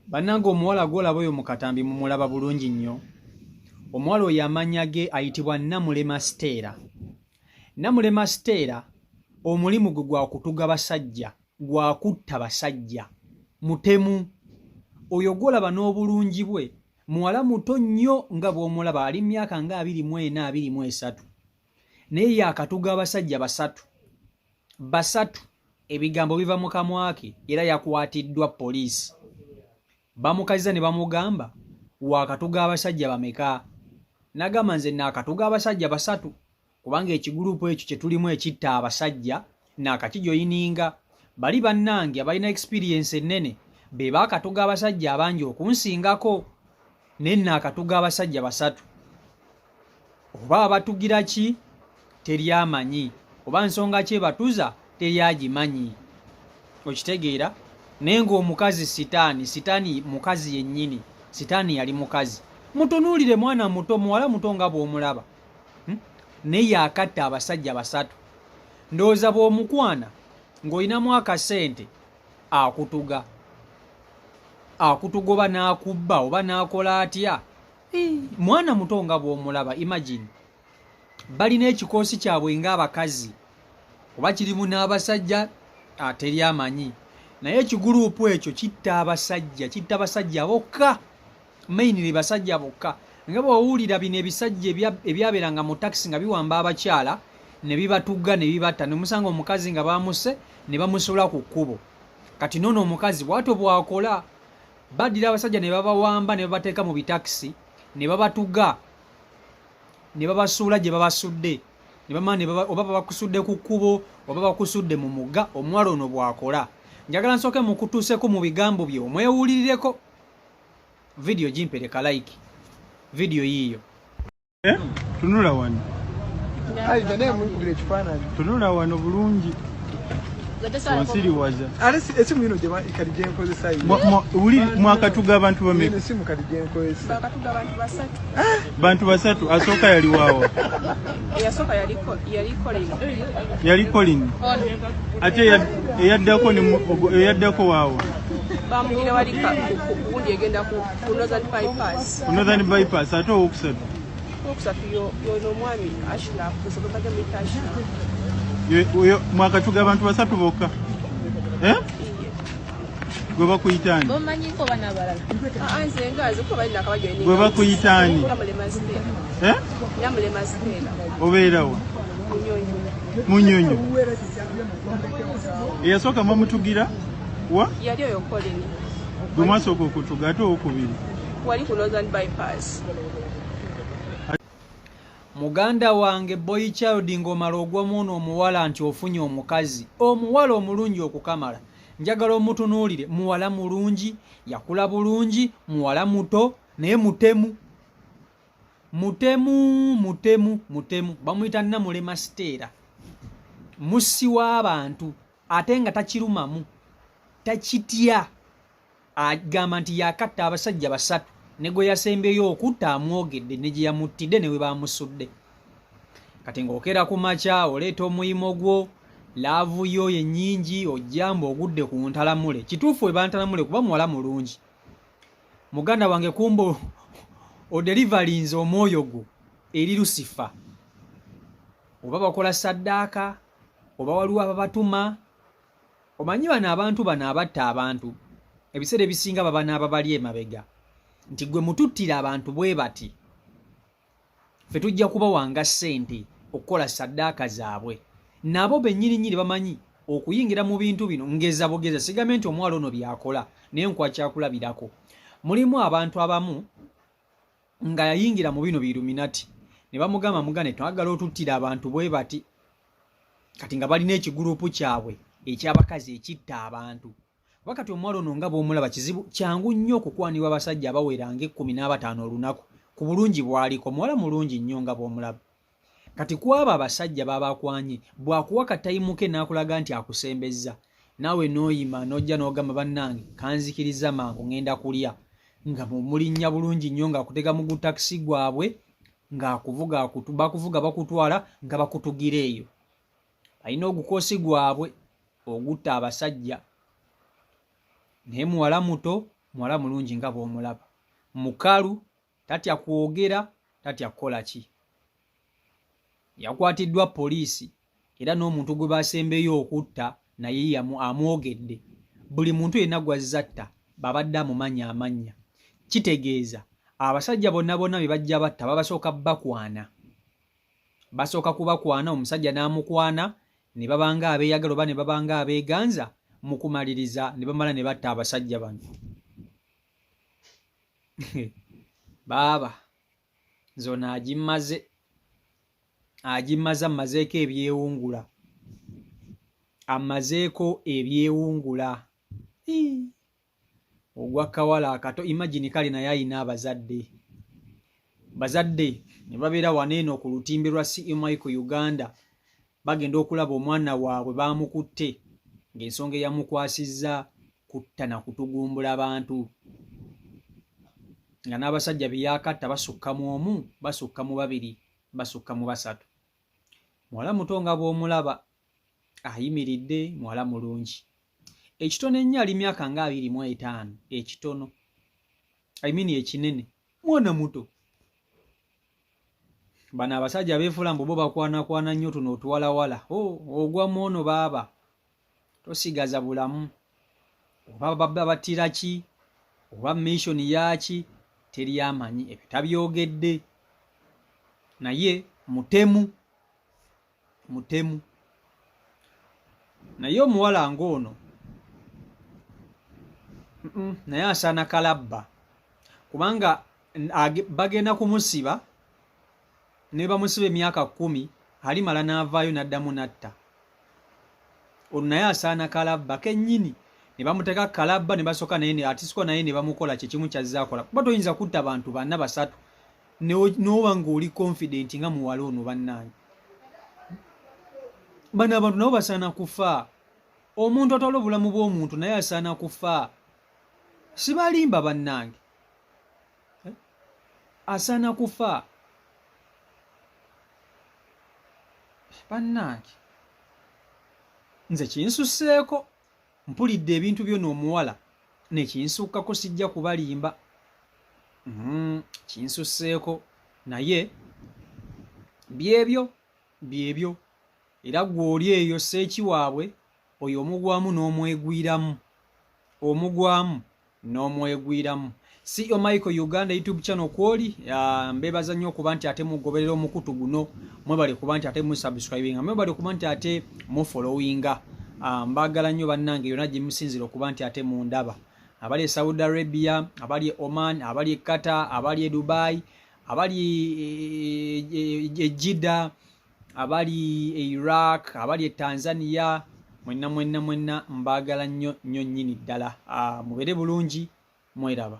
Bannange omuwala gw'olaba oyo mu katambi mumulaba bulungi nnyo. Omuwala oyo amannya ge ayitibwa Namulema Stella. Namulema Stella omulimu gwe gwa kutuga basajja, gwa kutta basajja. Mutemu. Oyo gw'olaba n'obulungi bwe muwala muto nnyo nga bw'omulaba ali myaka nga 24 23 naye yaakatuga abasajja basatu. Basatu ebigambo biva mu kamwa ke era yakwatiddwa poliisi. Bamukaziza ne bamugamba waakatuga abasajja bameka? N'agamba nze naakatuga abasajja basatu kubanga ekigulupu ekyo kye tulimu ekitta abasajja naakakijoyininga. Bali bannange abalina experience ennene be baakatuga abasajja abangi okunsingako naye naakatuga abasajja basatu. Oba abatugira ki teri amanyi, oba nsonga ki ebatuza teri agimanyi. Okitegeera? Naye ng'omukazi sitaani, sitaani mukazi yennyini, sitaani yali mukazi. Mutunuulire mwana muto, muwala muto nga bw'omulaba. Naye yakatta abasajja basatu. Ndowooza bw'omukwana ng'olinamu akasente akutuga. Akutugoba n'akubba oba n'akola atya? Mwana muto nga bw'omulaba, imagine. Balina ekikoosi kyabwe ng'abakazi oba kirimu n'abasajja ateri amanyi, naye ekiguluupu ekyo kitta abasajja, kitta abasajja bokka, mainly basajja bokka. Nga bw'owulira bino ebisajja ebyabeeranga mu takisi nga biwamba abakyala ne bibatuga ne bibatta, ne musanga omukazi nga bamusse ne bamusuula ku kkubo. Kati noono omukazi bw'atyo bw'akola, baddira abasajja ne babawamba ne babateeka mu bitakisi ne babatuga ne babasuula gye babasudde ne bamala ne oba babakusudde ku kkubo oba bakusudde mu mugga. Omuwala ono bw'akola. Njagala nsooke mukutuuseko mu bigambo bye omwewulirireko. Vidiyo gimpereka like, vidiyo yiiyo. Tunula wano. Tunula wano bulungi. Onsiriwaza. Esimu ino kati gyenkozesa mwakatuga abantu bameka? Esimu kati gyenkozesa. Bakatuga abantu basatu. Bantu basatu. Asooka yali waawa? Eyasooka yali Colin. Yali Colin. Ate eyaddako eyaddako waawa? Bamugira wali gundi egenda ku Northern Bypass. Ku Northern Bypass. Ate owokusatu? Owokusatu yono omwami Ashraf, nsobodde muyita Ashraf. Mwakatuga abantu basatu bokka? Eh? Gwe bakuyita ani? Bomanyiko bana abalala. Nze nga nze kuba balina akabajo. Gwe bakuyita ani? Eh? Namulema Stella. Obeerawa? Munyonyo. Munyonyo. Eyasooka mwamutugira wa? Yali oyo Colin. Gwe mwasooka okutuga, ate owokubiri? Wali ku Northern Bypass. Muganda wange boy child ng'omala ogwa mwono omuwala nti ofunye omukazi omuwala omulungi okukamala. Njagala omutunuulire, muwala mulungi, yakula bulungi, muwala muto naye mutemu. Mutemu, mutemu, mutemu. Bamuyita Namulema Stella. Mussi w'abantu ate nga takirumamu, takitya. Agamba nti yakatta abasajja basatu ne gwe yasembyeyo okutta amwogedde ne gye yamuttidde ne we baamusudde. Kati ng'okeera ku makya oleeta omuyimo gwo, laavu yo ennyingi, ojja mbu ogudde ku ntalamule. Kituufu we bantalamule kuba muwala mulungi. Muganda wange kumba odelivalinze omwoyo gwo eri Lusifa. Oba bakola saddaaka, oba waliwo ababatuma. Omanyi bano abantu bano abatta abantu ebiseera ebisinga baba n'ababali emabega nti gwe mututtira abantu bwe bati ffe tujja kubawanga ssente okukola saddaaka zaabwe. Nabo bennyini nnyini bamanyi okuyingira mu bintu bino. Ngeza bugeza, sigambye nti omuwala ono by'akola, naye nkuwa kyakulabirako. Mulimu abantu abamu nga yayingira mu bino bi Illuminati ne bamugamba mugane twagala otuttira abantu bwe bati. Kati nga balina ekigulupu kyabwe eky'abakazi ekitta abantu. Kuba kati omuwala ono nga bw'omulaba kizibu kyangu nnyo okukwanibwa abasajja abawera ng'ekkumi n'abataano olunaku ku bulungi bw'aliko. Muwala mulungi nnyo nga bw'omulaba. Kati ku abo abasajja b'abakwanye bw'akuwa katayimu ke n'akulaga nti akusembezza, naawe n'oyima n'ojja n'ogamba bannange kanzikiriza mangu ŋŋenda kulya, nga mulinnya bulungi nnyo ng'akutega mu gutakisi gwabwe ng'akuvuga bakuvuga bakutwala nga bakutugira eyo. Balina ogukoosi gwabwe ogutta abasajja. Naye muwala muto Muwala mulungi nga bw'omulaba, mukalu, tatya kwogera, tatya kukola ki. Yakwatiddwa poliisi era n'omuntu gwe basembeyo okutta naye amwogedde. Buli muntu yenna gw'azzatta babadde amumanya amannya. Kitegeeza abasajja bonna bonna be bajja batta babasooka bakwana, basooka kubakwana, omusajja n'amukwana ne babanga abeeyagala oba ne babanga abeeganza, mu kumaliriza ne bamala ne batta abasajja bano. Baaba nze ono agimmaze, agimmaze, ammazeeko ebyewungula, ammazeeko ebyewungula. Ogwa kawala akato, imagine. Kale naye ayina abazadde, bazadde ne babeera wano eno ku lutimbe lwa CE Michael Uganda, bagenda okulaba omwana waabwe bamukutte ng'ensonga eyamukwasizza kutta na kutugumbula bantu, nga n'abasajja be yakatta basukka mu omu, basukka mu babiri, basukka mu basatu. Muwala muto nga bw'omulaba ayimiridde, muwala mulungi, ekitono ennyo ali myaka nga 25 ekitono, I mean ekinene, mwana muto. Bano abasajja beefuula mbu bo bakwanakwana nnyo tuno otuwalawala. Oh, ogwa mwono baaba tosigaza bulamu, oba baba battira ki, oba mission yaaki, teri amanyi, ebyo tabyogedde, naye mutemu, mutemu. Naye omuwala ng'ono naye asaana kalabba, kubanga bagenda kumusiba ne bamusiba emyaka 10, alimala n'avaayo n'addamu n'atta. Ono naye asaana kalabba kennyini, ne bamuteeka kalabba, ne basooka naye atisukwa naye ne bamukola kyekimu kyazze akola, kuba toyinza kutta bantu bana, basatu n'oba ng'oli confident nga muwala ono. Bannange, bano abantu nabo basaana kufa. Omuntu atwala obulamu bw'omuntu naye asaana kufa, sibalimba bannange. Eh? Asaana kufa bannange. Nze kinsuseeko, mpulidde ebintu byona omuwala nekinsukkako, sijja kubalimba. Kinsuseeko, naye byebyo byebyo. Era gwe oli eyo seeki waabwe oyo omugwamu n'omwegwiramu, omugwamu n'omwegwiramu. CEO Michael Uganda YouTube channel kwoli, mbebaza nnyo okuba nti ate mugoberera omukutu guno. Mwebale kuba nti ate musubscribinga, mwebale kuba nti ate mufollowinga. Mbagala nnyo bannange yonna gye musinzira okuba nti ate mundaba, abali e Saudi Arabia, abali e Oman, abali e Qatar, abali e Dubai, abali e Jidda, abali e Iraq, abali e Tanzania, mwenna mwenna mwenna mbaagala nnyo nnyo nnyini ddala. Mubeere bulungi, mweraba.